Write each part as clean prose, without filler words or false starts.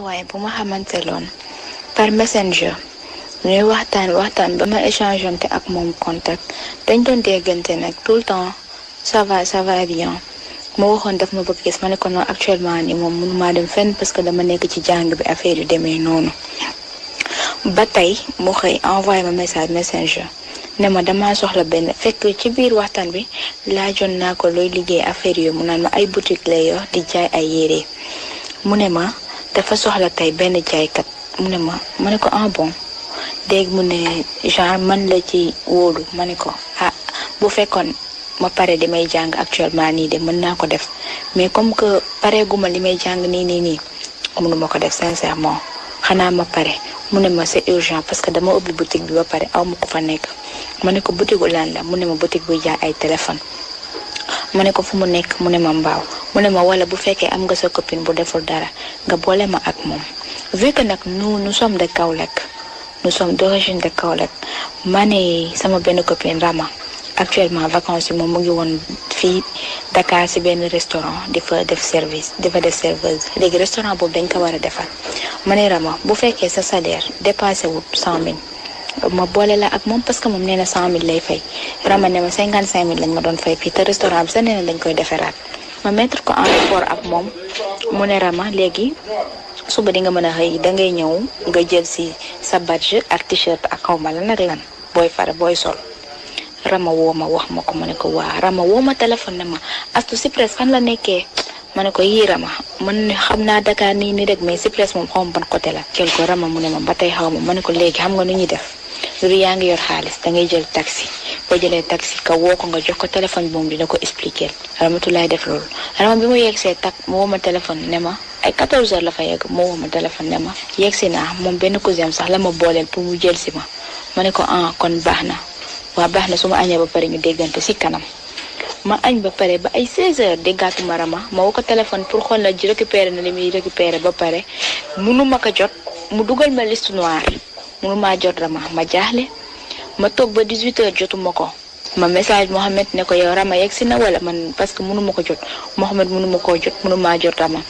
waaye bu ma xamante loon par messenger ñuy waxtaan ba ma échangeante ak moom contact dañ doon déggante nag tout le temps ça va bien ma waxoon daf ma bëgg gis ma ne ko non actuellement ni moom mënumaa dem fenn parce que dama nekk ci jàng bi affaire yu demee noonu ba tey mu xëy envoyé ma message messenger ne ma dama soxla benn fekk ci biir waxtaan bi laajoon naa ko looy liggéey affaire yooyu mu naan ma ay boutique lay yor di jaay ay yére mu ne ma dafa soxla tey benn jaaykat mu ne ma ne ko ah bon dégg mu ne genre man la ci wóolu ma ne ko bu fekkoon ma pare di may jàng actuellement nii de mën naa ko def mais comme que pareeguma li may jàng nii mënuma ko def sincèrement xanaa ma pare mu ne ma c'est urgent parce que dama ubbi boutique bi ba pare aw ma ko fa nekk ma ne ko boutique lan la mu ne ma boutique buy jaay ay téléphone ma ne ko fu mu nekk mu ne ma mbaaw mu ne ma wala bu fekkee am nga sa copine bu deful dara nga boole ma ak moom vu que nag nous sommes de Kaolack nous sommes d'origine de Kaolack ma ne sama benn copine Rama actuellement vacances yi moom mu ngi woon fii Dakar ci benn restaurant di fa def serveuse léegi restaurant boobu dañ ko war a defar ma ne Rama bu fekkee sa salaire dépassé wut 100 000 ma boole la ak moom parce que moom nee na 100 000 lay fay Rama ne ma 55 000 lañ ma doon fay fii te restaurant bi sax nee na dañ koy defaraat ma mettre ko en rapport ak moom mu ne Rama léegi suba di nga mën a xëy dangay ñëw nga jël ci sa badge ak t-shirt ak xawma lan ak lan booy sol Rama woo ma wax ma ko ma ne ko waa Rama woo ma téléphone ne ma Astou Cyprès fan la nekkee ma ne ko yii Rama man xam naa Dakar nii rek mais Cyprès moom xaw ma ban côté la jël ko Rama mu ne ma ba tey xaw ma ne ko léegi xam nga nu ñuy def lu yaa ngi yor xaalis dangay jël taxi boo jëlee taxi ka woo ko nga jox ko téléphone bi moom dina ko expliquer Ramatulaay def loolu Rama bi mu yegsee mu woo ma téléphone ne ma ay 14 heures la fa yegg mu woo ma téléphone ne ma yegsi naa moom benn cousin sax la ma booleel pour mu jël si ma ne ko kon baax na waa baax na su ma añee ba pare ñu déggante ci kanam ma añ ba pare ba ay 16 heures déggaatuma Rama ma woo ko téléphone pour xool na ji récupéré na li muy récupéré ba pare mënuma ko jot mu dugal ma liste noire mënumaa jot Rama ma jaaxle ma toog ba 18 heures jotuma ko ma message Mohamed ne ko yow Rama yegg si na wala man parce que mënuma ko jot Mohamed mënuma koo jot mënumaa jot Rama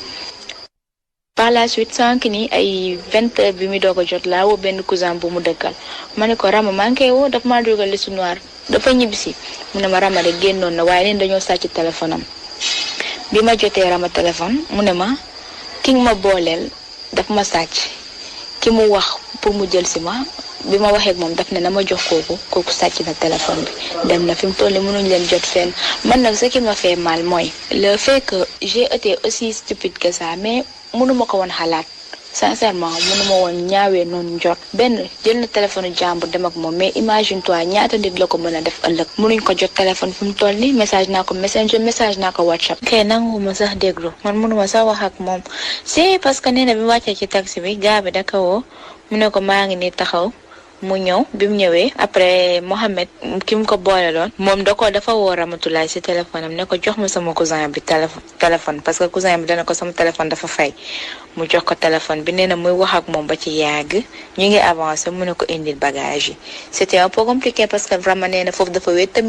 par la suite sànq ni ay 20 heures bi mu doog a jot laa woo benn cousin bu mu dëkkal ma ne ko Rama maa ngi koy woo dafa maa dugal liste noire dafa ñibbisi mu ne ma Rama de génnoon na waaye neen dañoo sàcc téléphone am bi ma jotee Rama téléphone mu ne ma ki nga ma booleel dafa ma sàcc ki mu wax pour mu jël si ma bi ma waxee ak moom daf ne na ma jox kooku sàcc na téléphone bi dem na fi mu toll nii mënuñ leen jot fenn man nag ce qui m'a fait mal mooy le fait que j'ai été aussi stupide que ça mais mënuma ko woon xalaat sincèrement mënuma woon ñaawee noonu njot benn jël na téléphone jàmbur dem ak moom mais imagine toi ñaata nit la ko mën a def ëllëg mënuñ ko jot téléphone fi mu toll nii message naa ko messenger message naa ko WhatsApp. kay nanguma sax déglu man mënuma sax wax ak moom c'est parce que nee na bi wàccee ci taxi bi gaa bi da ko woo mu ne ko maa ngi nii taxaw mu ñëw bi mu ñëwee après Mohamed ki mu ko boole loon moom dafa woo Ramatulaay ci téléphone am ne ko jox ma sama cousin bi téléphone parce que cousin bi dana ko sama téléphone dafa fay mu jox ko téléphone bi nee na muy wax ak moom ba ci yàgg ñu ngi avancé mu ne ko indil bagage yi c'était un peu compliqué parce que vraiment nee na foofu dafa wéet te